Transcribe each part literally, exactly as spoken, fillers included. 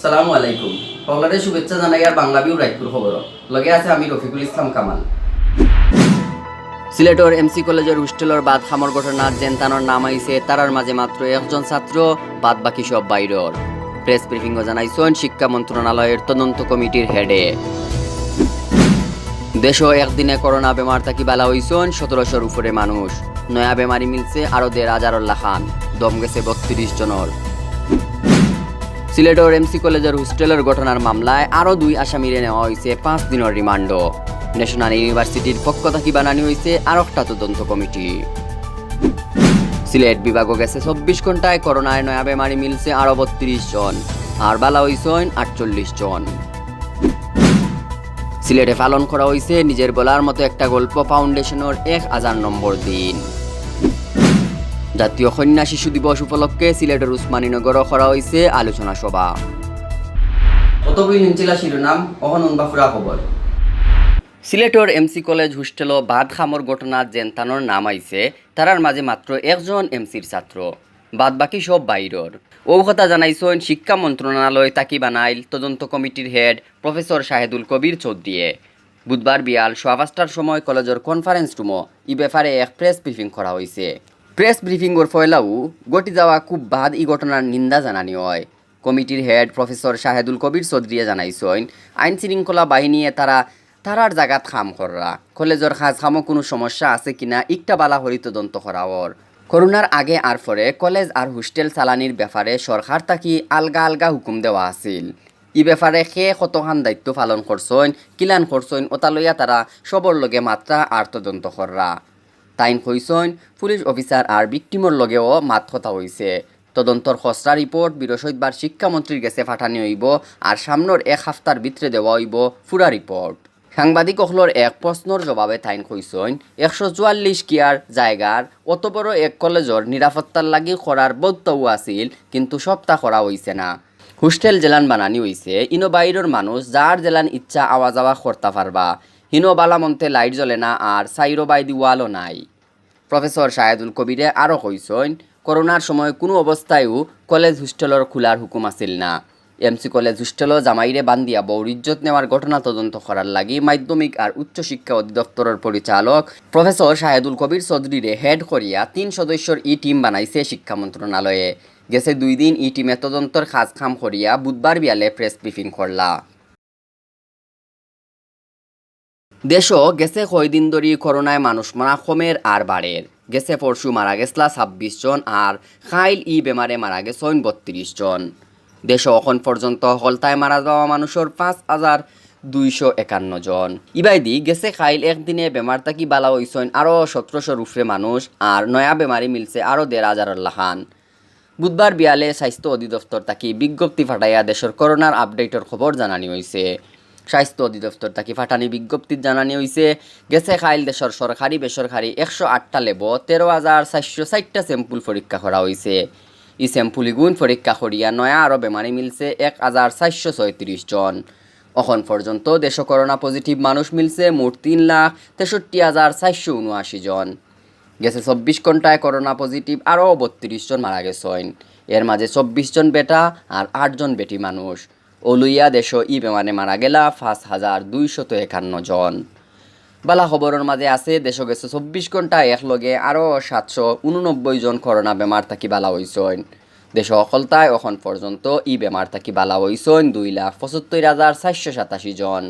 সালামু আলাইকুম। হকলরে শুভেচ্ছা জানাইয়ার বাংলা ভিউ রায়পুর খবর। লগে আছে আমি রফিকুল ইসলাম কামাল। সিলেটর এমসি কলেজর হোস্টেলর বাদ খামর ঘটনাত যেন তানর নাম আইছে, তারার মাঝে মাত্র একজন ছাত্র, বাদ বাকি সব বাইরর। প্রেস ব্রিফিংও জানাইছইন শিক্ষা মন্ত্রণালয়র তদন্ত কমিটির হেডে। দেশো একদিনে করোনা বেমার থাকি বালা অইছইন সতেরোশোর উপরে মানুষ। নয়া বেমারি মিলছে আরো দেড় হাজারর লাখান। দম গেছে বত্রিশ জনর। সিলেটর এমসি কলেজর হোস্টেলর ঘটনার মামলায় আরো দুই আসামিরে নেওয়া অইছে পাঁচ দিনর রিমান্ডো। ন্যাশনাল ইউনিভার্সিটির পক্ষ থাকি বানানি অইছে আরোকটা তদন্ত কমিটি। সিলেট বিভাগো গেছে চব্বিশ ঘন্টায় করোনায় নয়া বেমারি মিলছে আরো বত্রিশ জন, আর বালা অইছইন আটচল্লিশ জন। সিলেটে পালন করা অইছে নিজের বলার মতো একটা গল্প ফাউন্ডেশনর এক হাজার নম্বর দিন। জাতীয় কন্যা শিশু দিবস উপলক্ষে সিলেটর উসমানীনগরও করা অইছে আলোচনা সভা। কতগুই নিনছিলা শিরোনাম, অখন উনবা পুরা খবর। সিলেটর এমসি কলেজ হোস্টেলও বাদ খামর ঘটনাত যেন তানর নাম আইছে, তারার মাঝে মাত্র একজন এমসির ছাত্র, বাদ বাকি সব বাইরর। অউ কথা জানাইছইন শিক্ষা মন্ত্রণালয় থাকি বানাইল তদন্ত কমিটির হেড প্রফেসর শাহেদুল কবির চৌধুরীয়ে। বুধবার বিয়াল সোয়া পাঁচটার সময় কলেজর কনফারেন্স রুমো ই ব্যাপারে এক প্রেস ব্রিফিং করা অইছে। প্রেস ব্রিফিংর পয়লাউ ঘটি যাওয়া খুব বাদ ই ঘটনার নিন্দা জানানি অয়। কমিটির হেড প্রফেসর শাহেদুল কবির চৌধুরীয়ে জানাইছইন, আইন শৃঙ্খলা বাহিনীয়ে তারা তারার জাগাত কাম কররা। কলেজর কাজ কামো কুনু সমস্যা আছে কিনা ইকটা বালা করি তদন্ত করা অর। করোনার আগে আর পরে কলেজ আর হোস্টেল চালানির ব্যাপারে সরকার থাকি আলগা আলগা হুকুম দেওয়া আছিল। ই ব্যাপারে কে কতখান দায়িত্ব পালন করছইন, কিলান করছইন, ওটা লইয়া তারা সবর লগে মাতরা আর তদন্ত কররা। তাইন কইছইন, পুলিশ অফিসার আর ভিকটিমর লগেও মাত কথা অইছে। তদন্তর খসড়া রিপোর্ট বৃহস্পতিবার শিক্ষামন্ত্রীর গেছে পাঠানি অইবো, আর সামনর এক হাফতার ভিতরে দেওয়া অইবো পুরা রিপোর্ট। সাংবাদিক অকলর এক প্রশ্নর জবাবে তাইন কইছইন, একশো চুয়াল্লিশ কিয়ার জায়গার অত বড় এক কলেজর নিরাপত্তার লাগি করার বউততাউ আছিল, কিন্তু সবতা করা অইছে না। হোস্টেল যেলান বানানি অইছে, ইনো বাইরর মানুষ যার যেলান ইচ্ছা আওয়া যাওয়া করতা পারবা। হিনো বালা মন্তে লাইট জ্বলে না আর চাইরোবায়দি ওয়ালও নাই। প্রফেসর শাহেদুল কবিরে আরও কইছইন, করোনার সময় কুনু অবস্থায়ও কলেজ হোস্টেলর খুলার হুকুম আছিল না। এমসি কলেজ হোস্টেলও জামাইরে বান্দিয়া বউর ইজ্জত নেওয়ার ঘটনা তদন্ত করার লাগি মাধ্যমিক আর উচ্চ শিক্ষা অধিদপ্তরর পরিচালক প্রফেসর শাহেদুল কবির চৌধুরীরে হেড করিয়া তিন সদস্যর ই টিম বানাইছে শিক্ষা মন্ত্রণালয়ে। গেছে দুই দিন ই টিমে তদন্তর কাজ কাম করিয়া বুধবার বিয়ালে প্রেস ব্রিফিং করলা। দেশো গেছে কয়দিন ধরি করোনায় মানুষ মরা কমের আর বাড়ের। গেছে পরশু মারা গেছলা ছাব্বিশ জন, আর কাইল ই বেমারে মারা গেছইন বত্রিশ জন। দেশো অখন পর্যন্ত হকলতায় মারা যাওয়া মানুষর পাঁচ হাজার দুইশো একান্ন জন। ইবায়দি গেছে কাইল একদিনে বেমার থাকি বালা অইছইন আরও সতেরোশোর উপরে মানুষ, আর নয়া বেমারি মিলছে আরও দেড় হাজারর লাখান। বুধবার বিয়ালে স্বাস্থ্য অধিদপ্তর থাকি বিজ্ঞপ্তি ফাটাইয়া দেশর করোনার আপডেটর খবর জানানি অইছে। স্বাস্থ্য অধিদপ্তর থাকি ফাটানি বিজ্ঞপ্তিত জানানি অইছে, গেছে কাইল দেশর সরকারি বেসরকারি একশো আটটা ল্যাবো তেরো হাজার চাইরশো ষাইটটা স্যাম্পল পরীক্ষা করা অইছে। ই স্যাম্পল ইগুন পরীক্ষা করিয়া নয়া আরও বেমারি মিলছে এক হাজার চাইরশো ছয়ত্রিশ জন। অখন পর্যন্ত দেশো করোনা পজিটিভ মানুষ মিলছে মোট তিন লাখ তেষট্টি হাজার চাইরশো ঊনআশি জন। গেছে চব্বিশ ঘন্টায় করোনা পজিটিভ আরও বত্রিশ জন মারা গেছইন। এর মাঝে চব্বিশ জন বেটা আর আট জন বেটি মানুষ। অউ লইয়া দেশো ই বেমারে মারা গেলা পাঁচ হাজার দুইশত একান্ন জন। বালা খবরর মাঝে আছে, দেশো গেছে চব্বিশ ঘন্টায় একলগে আরও সাতশো ঊননব্বই জন করোনা বেমার থাকি বালা অইছইন। দেশো হকলতায় অখন পর্যন্ত ই বেমার থাকি বালা অইছইন দুই লাখ পঁচাত্তর হাজার চাইরশো সাতাশি জন।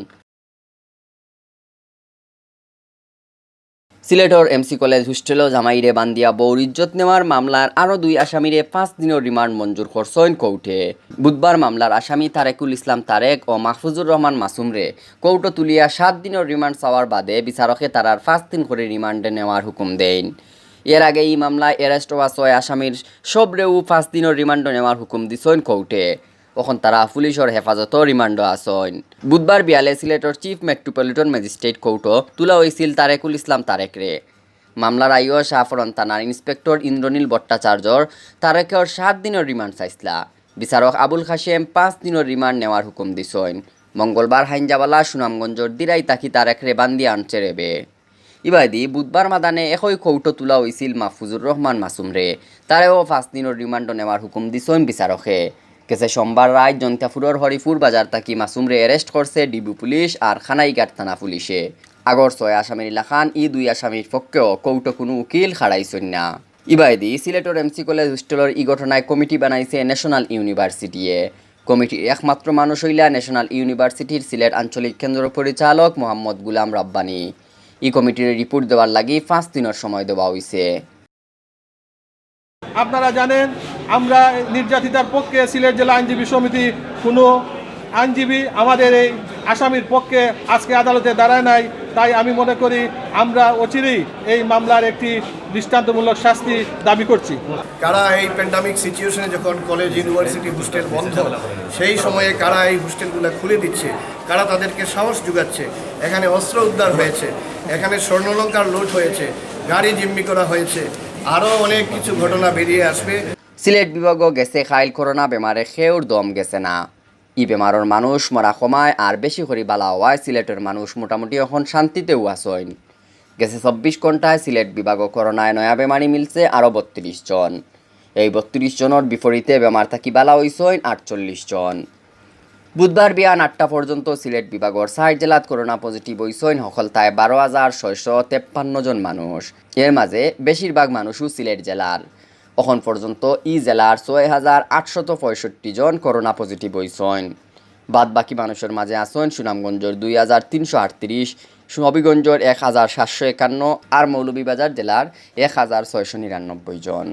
সিলেটর এমসি কলেজ হোস্টেলও জামাইরে বান্দিয়া বউর ইজ্জত নেওয়ার মামলার আরও দুই আসামিরে পাঁচ দিনর রিমান্ড মঞ্জুর করছইন কোর্টে। বুধবার মামলার আসামি তারেকুল ইসলাম তারেক ও মাহফুজুর রহমান মাসুমরে কোর্টো তুলিয়া সাত দিনর রিমান্ড চাওয়ার বাদে বিচারকে তারার পাঁচ দিন করি রিমান্ডে নেওয়ার হুকুম দেইন। এর আগে ই মামলায় অ্যারেস্ট অওয়া ছয় আসামির সবরেউ পাঁচ দিনর রিমান্ডো নেওয়ার হুকুম দিছইন কোর্টে। অখন তারা পুলিশর হেফাজতো রিমান্ডো আছইন। বুধবার বিয়ালে সিলেটর চিফ মেট্রোপলিটন ম্যাজিস্ট্রেট কোর্টো তুলা অইছিল তারেকুল ইসলাম তারেকরে। মামলার আইও শাহপরান থানার ইন্সপেক্টর ইন্দ্রনীল ভট্টাচার্যর তারেকর সাত দিনর রিমান্ড চাইছলা। বিচারক আবুল কাশেম পাঁচ দিনর রিমান্ড নেওয়ার হুকুম দিছইন। মঙ্গলবার হাইঞ্জাবালা সুনামগঞ্জর দিরাই থাকি তারেকরে বান্দিয়া আনছে রেবে। ইবায়দি বুধবার মাদানে একই কোর্টো তুলা অইছিল মাহফুজুর রহমান মাসুমরে। তারেও পাঁচ দিনর রিমান্ডো নেওয়ার হুকুম দিছইন বিচারকে। গেছে সোমবার রাইত জৈন্তাপুরর হরিপুর বাজার থাকি মাসুমরে arrest করছে ডিবি পুলিশ আর কানাইঘাট থানা পুলিশে। আগর ছয় আসামির লাখান ই দুই আসামির পক্ষেও কোর্টো কুনু উকিল খাড়াইছইন না। ইবায়দি সিলেটর এমসি কলেজ হোস্টেলর ই ঘটনায় কমিটি বানাইছে ন্যাশনাল ইউনিভার্সিটিয়ে। কমিটির একমাত্র মানুষ অইলা ন্যাশনাল ইউনিভার্সিটির সিলেট আঞ্চলিক কেন্দ্রর পরিচালক মোহাম্মদ গুলাম রাব্বানি। ই কমিটির রিপোর্ট দেওয়ার লাগি পাঁচ দিনর সময় দেওয়া অইছে। আপনারা জানেন, আমরা নির্যাতিতার পক্ষে সিলেট জেলা আইনজীবী সমিতি, কোনো আইনজীবী আমাদের এই আসামির পক্ষে আজকে আদালতে দাঁড়ায় নাই। তাই আমি মনে করি আমরা অচিরেই এই মামলার একটি দৃষ্টান্তমূলক শাস্তি দাবি করছি। কারা এই প্যান্ডেমিক সিচুয়েশনে যখন কলেজ, ইউনিভার্সিটি, হোস্টেল বন্ধ, সেই সময়ে কারা এই হোস্টেলগুলো খুলে দিচ্ছে, কারা তাদেরকে সাহস যোগাচ্ছে? এখানে অস্ত্র উদ্ধার হয়েছে, এখানে স্বর্ণালংকার লুট হয়েছে, গাড়ি জিম্মি করা হয়েছে, আরও অনেক কিছু ঘটনা বেরিয়ে আসবে। সিলেট বিভাগো গেছে কাইল করোনা বেমারে কেউর দম গেছে না। ই বেমারর মানুষ মরা কমায় আর বেশি করি বালা অওয়ায় সিলেটর মানুষ মোটামুটি অখন শান্তিতেউ আছইন। গেছে চব্বিশ ঘন্টায় সিলেট বিভাগো করোনায় নয়া বেমারি মিলছে আরও বত্রিশ জন। এই বত্রিশ জনর বিপরীতে বেমার থাকি বালা অইছইন আটচল্লিশ জন। বুধবার বিয়ান আটটা পর্যন্ত সিলেট বিভাগর চাইর জেলাত করোনা পজিটিভ অইছইন হকলতায় বারো হাজার ছয়শো তেপ্পান্ন জন মানুষ। এর মাঝে বেশিরভাগ মানুষউ সিলেট জেলার। অখন পর্যন্ত ই জেলার ছয় হাজার আটশত পঁয়ষট্টি জন করোনা পজিটিভ অইছইন। বাদ বাকি মানুষর মাঝে আছইন সুনামগঞ্জর দুই হাজার তিনশো আটত্রিশ, হবিগঞ্জর এক হাজার সাতশো একান্ন আর মৌলভীবাজার জেলার এক হাজার ছয়শো নিরানব্বই জন।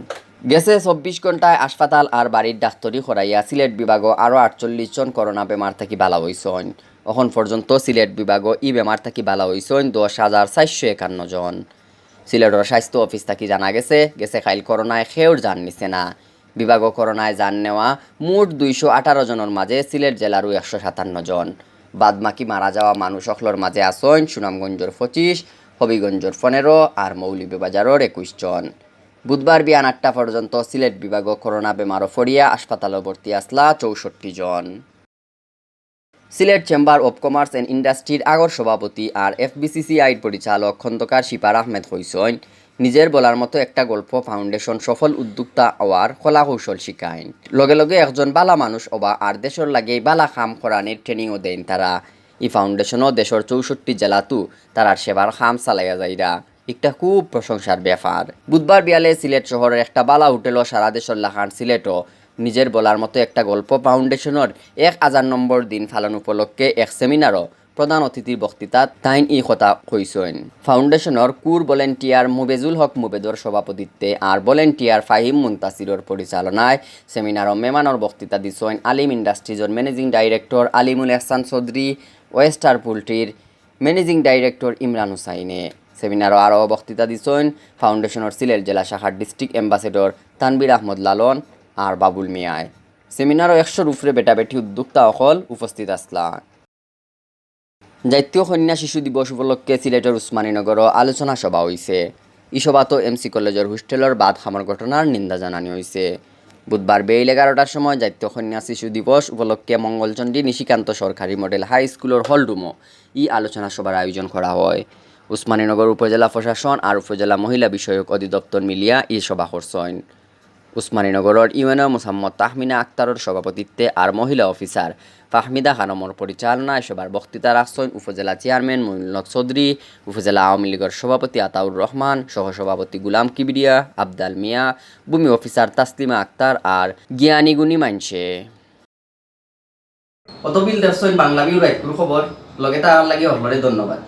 গেছে চব্বিশ ঘন্টায় হাসপাতাল আর বাড়ির ডাক্তরি করাইয়া সিলেট বিভাগো আরও আটচল্লিশ জন করোনা বেমার থাকি বালা অইছইন। অখন পর্যন্ত সিলেট বিভাগো ই বেমার থাকি বালা অইছইন দশ হাজার চারশো একান্ন জন। সিলেটর স্বাস্থ্য অফিস থাকি জানা গেছে, গেছে কাইল করোনায় কেউর জান নিছে না। বিভাগো করোনায় জান নেওয়া মোট দুইশো আঠারো জনর মাঝে সিলেট জেলারউ একশো সাতান্ন জন। বাদ বাকি মারা যাওয়া মানুষ অকলর মাঝে আছইন সুনামগঞ্জর পঁচিশ, হবিগঞ্জর পনেরো আর মৌলভীবাজারর একুশ জন। বুধবার বিয়ান আটটা পর্যন্ত সিলেট বিভাগো করোনা বেমারো পড়িয়া হাসপাতালো ভর্তি আছলা চৌষট্টি জন। Sylhet chamber of commerce and ইন্ডাস্ট্রির আগর সভাপতি আর এফবিসিসিআইর পরিচালক খন্দকার শিপার আহমেদ কইছইন, নিজের বলার মতো একটা গল্প ফাউন্ডেশন সফল উদ্যোক্তা অওয়ার কলা কৌশল শিখাইন। লগে লগে একজন বালা মানুষ অবা আর দেশর লাগি বালা কাম করানির ট্রেনিংও দেইন তারা। ই ফাউন্ডেশনও দেশর চৌষট্টি জেলাতউ তারার সেবার কাম চালাইয়া যাইরা। একটা খুব প্রশংসার ব্যাপার। বুধবার বিয়ালে সিলেট শহরর একটা বালা হোটেলো সারা দেশর লাখান সিলেটো নিজের বলার মতো একটা গল্প ফাউন্ডেশনর এক হাজার নম্বর দিন পালন উপলক্ষে এক সেমিনারো প্রধান অতিথির বক্তৃতাত তাইন ই কথা কইছইন। ফাউন্ডেশনর কোর ভলেন্টিয়ার মুবেজুল হক মুবেদর সভাপতিত্বে আর ভলেন্টিয়ার ফাহিম মুন্তাসিরর পরিচালনায় সেমিনারো মেহমানর বক্তৃতা দিছইন আলিম ইন্ডাস্ট্রিজর ম্যানেজিং ডাইরেক্টর আলিমুল এহসান চৌধুরী, ওয়েস্টার পোল্ট্রির ম্যানেজিং ডাইরেক্টর ইমরান হুসাইনে। সেমিনারো আরও বক্তৃতা দিছইন ফাউন্ডেশনর সিলেট জেলা শাখার ডিস্ট্রিক্ট অ্যাম্বাসেডর তানভীর আহমদ লালন আর বাবুল মিয়ায়। সেমিনারো একশোর উপরে বেটাবেটি উদ্যোক্তা অকল উপস্থিত আছলা। জাতীয় কন্যা শিশু দিবস উপলক্ষে সিলেটর উসমানীনগরো আলোচনা সভা অইছে। ই সভাত এমসি কলেজর হোস্টেলর বাদ কামর ঘটনার নিন্দা জানানি অইছে। বুধবার বেইল এগারোটার সময় জাতীয় কন্যা শিশু দিবস উপলক্ষে মঙ্গলচণ্ডী নিশিকান্ত সরকারি মডেল হাই স্কুলর হলরুমো ই আলোচনা সভার আয়োজন করা হয়। উসমানীনগর উপজেলা প্রশাসন আর উপজেলা মহিলা বিষয়ক অধিদপ্তর মিলিয়া ই সভা করছইন। উসমানীনগরর ইউএনও মোসাম্মদ তাহমিনা আক্তারর সভাপতিত্বে আর মহিলা অফিসার ফাহমিদা খানমর পরিচালনায় সভার বক্তৃতা রাখছইন উপজেলা চেয়ারম্যান মইনুল হক চৌধুরী, উপজেলা আওয়ামী লীগর সভাপতি আতাউর রহমান, সহসভাপতি গুলাম কিবরিয়া, আবদাল মিয়া, ভূমি অফিসার তাসলিমা আক্তার আর জ্ঞানী গুণী মানষে। অতবিল দেখছইন বাংলা ভিউ রাইতকুর খবর, লগে থাকার লাগি হকলরে ধন্যবাদ।